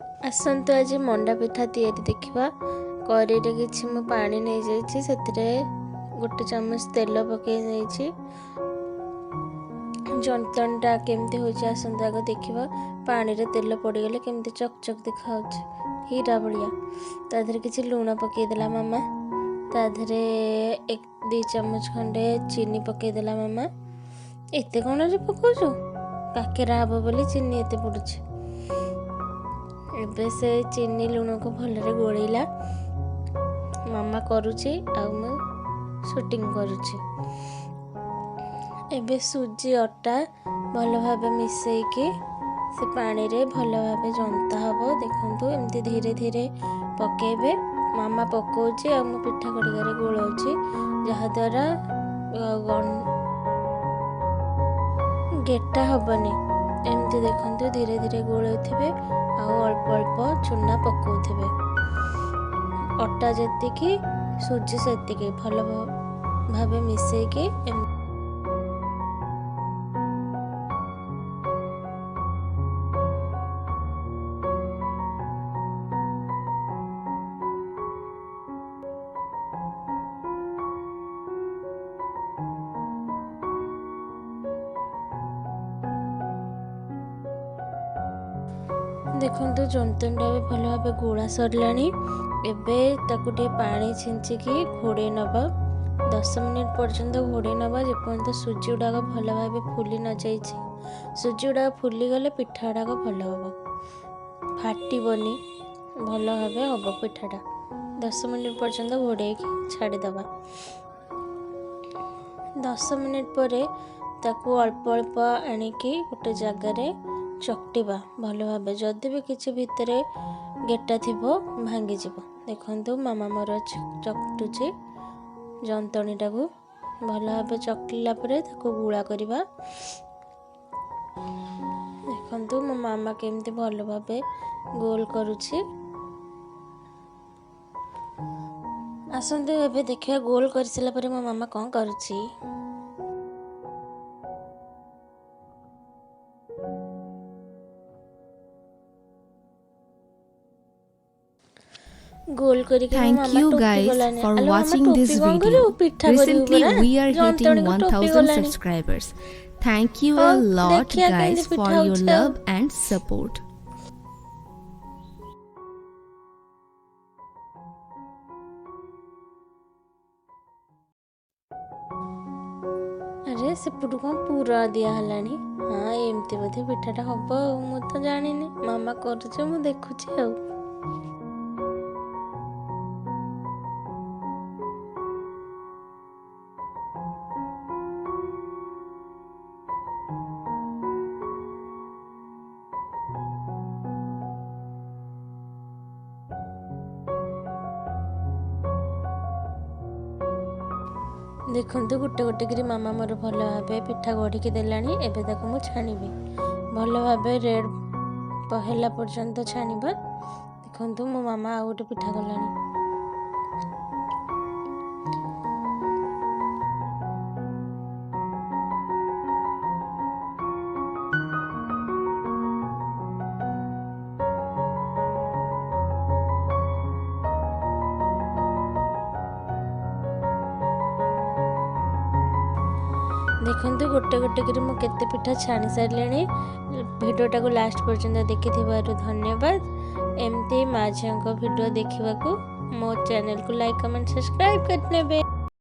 ଆସନ୍ତୁ, ଆଜି ମଣ୍ଡା ପିଠା ତିଆରି ଦେଖିବା। କରେଇରେ କିଛି ମୁଁ ପାଣି ନେଇଯାଇଛି। ସେଥିରେ ଗୋଟେ ଚାମଚ ତେଲ ପକାଇ ନେଇଛି। ଯନ୍ତଣୀଟା କେମିତି ହେଉଛି, ଆସନ୍ତୁ ଆଗ ଦେଖିବା। ପାଣିରେ ତେଲ ପଡ଼ିଗଲେ କେମିତି ଚକ୍ ଚକ୍ ଦେଖାହେଉଛି, ହୀରା ଭଳିଆ। ତା ଦେହରେ କିଛି ଲୁଣ ପକାଇଦେଲା ମାମା। ତା ଦେହରେ ଏକ ଦୁଇ ଚାମଚ ଖଣ୍ଡେ ଚିନି ପକାଇଦେଲା ମାମା। ଏତେ କ'ଣ ଯେ ପକାଉଛୁ? କାକେରା ହେବ ବୋଲି ଚିନି ଏତେ ପଡ଼ୁଛି। ଏବେ ସେ ଚିନି ଲୁଣକୁ ଭଲରେ ଗୋଳେଇଲା। ମାମା କରୁଛି ଆଉ ମୁଁ ସୁଟିଂ କରୁଛି। ଏବେ ସୁଜି ଅଟା ଭଲ ଭାବେ ମିଶେଇକି ସେ ପାଣିରେ ଭଲ ଭାବେ ଜନ୍ତା ହେବ। ଦେଖନ୍ତୁ, ଏମିତି ଧୀରେ ଧୀରେ ପକେଇବେ। ମାମା ପକଉଛି ଆଉ ମୁଁ ପିଠା ଖଡ଼ିକାରେ ଗୋଳଉଛି, ଯାହାଦ୍ୱାରା ଗେଟା ହେବନି। ଏମିତି ଦେଖନ୍ତୁ, ଧୀରେ ଧୀରେ ଗୋଳଉଥିବେ ଆଉ ଅଳ୍ପ ଅଳ୍ପ ଚୁନା ପକାଉଥିବେ। ଅଟା ଯେତିକି, ସୁଜି ସେତିକି ଭଲ ଭାବେ ମିଶେଇକି। ଦେଖନ୍ତୁ, ଜନ୍ତଣିଟା ଏବେ ଭଲ ଭାବେ ଗୋଳା ସରିଲାଣି। ଏବେ ତାକୁ ଟିକେ ପାଣି ଛିଞ୍ଚିକି ଘୋଡ଼େଇ ନେବା। 10 ମିନିଟ୍ ପର୍ଯ୍ୟନ୍ତ ଘୋଡ଼େଇ ନେବା, ଯେପର୍ଯ୍ୟନ୍ତ ସୁଜି ଗୁଡ଼ାକ ଭଲ ଭାବେ ଫୁଲି ନଯାଇଛି। ସୁଜି ଗୁଡ଼ାକ ଫୁଲିଗଲେ ପିଠା ଗୁଡ଼ାକ ଭଲ ହେବ, ଫାଟିବନି, ଭଲ ଭାବେ ହେବ ପିଠାଟା। 10 ମିନିଟ୍ ପର୍ଯ୍ୟନ୍ତ ଘୋଡ଼େଇକି ଛାଡ଼ିଦେବା। 10 ମିନିଟ୍ ପରେ ତାକୁ ଅଳ୍ପ ଅଳ୍ପ ଆଣିକି ଗୋଟେ ଜାଗାରେ ଚକଟିବା ଭଲ ଭାବେ। ଯଦି ବି କିଛି ଭିତରେ ଗେଟା ଥିବ, ଭାଙ୍ଗିଯିବ। ଦେଖନ୍ତୁ, ମାମା ମୋର ଚକଟୁଛି ଯନ୍ତଣୀଟାକୁ। ଭଲ ଭାବେ ଚକଟିଲା ପରେ ତାକୁ ଗୁଳା କରିବା। ଦେଖନ୍ତୁ, ମୋ ମାମା କେମିତି ଭଲ ଭାବେ ଗୋଲ କରୁଛି। ଆସନ୍ତୁ, ଏବେ ଦେଖିବା ଗୋଲ କରିସାରିଲା ପରେ ମୋ ମାମା କ'ଣ କରୁଛି। ଗୋଲ କରିକି Thank you guys for watching this video. Recently we are hitting 1000 subscribers. Thank you a lot, guys, for your love and support. ଆରେ, ସେପଟୁ କ'ଣ ପୁର ଦିଆ ହେଲାଣି? ହଁ, ଏମିତି ବୋଧେ ପିଠାଟା ହବ ଆଉ। ମୁଁ ତ ଜାଣିନି, ମାମା କରୁଛି, ମୁଁ ଦେଖୁଛି ଆଉ। ଦେଖନ୍ତୁ, ଗୋଟେ ଗୋଟେ କରି ମାମା ମୋର ଭଲ ଭାବେ ପିଠା ଗଢ଼ିକି ଦେଲାଣି। ଏବେ ତାକୁ ମୁଁ ଛାଣିବି। ଭଲ ଭାବେ ରେଡ଼୍ ହେଲା ପର୍ଯ୍ୟନ୍ତ ଛାଣିବା। ଦେଖନ୍ତୁ, ମୋ ମାମା ଆଉ ଗୋଟେ ପିଠା କଲାଣି। ଦେଖନ୍ତୁ, ଗୋଟେ ଗୋଟେ କରି ମୁଁ କେତେ ପିଠା ଛାଣି ସାରିଲିଣି। ଭିଡ଼ିଓଟାକୁ ଲାଷ୍ଟ ପର୍ଯ୍ୟନ୍ତ ଦେଖିଥିବାରୁ ଧନ୍ୟବାଦ। ଏମିତି ମା ଝିଅଙ୍କ ଭିଡ଼ିଓ ଦେଖିବାକୁ ମୋ ଚ୍ୟାନେଲକୁ ଲାଇକ୍, କମେଣ୍ଟ, ସବସ୍କ୍ରାଇବ୍ କରିନେବେ।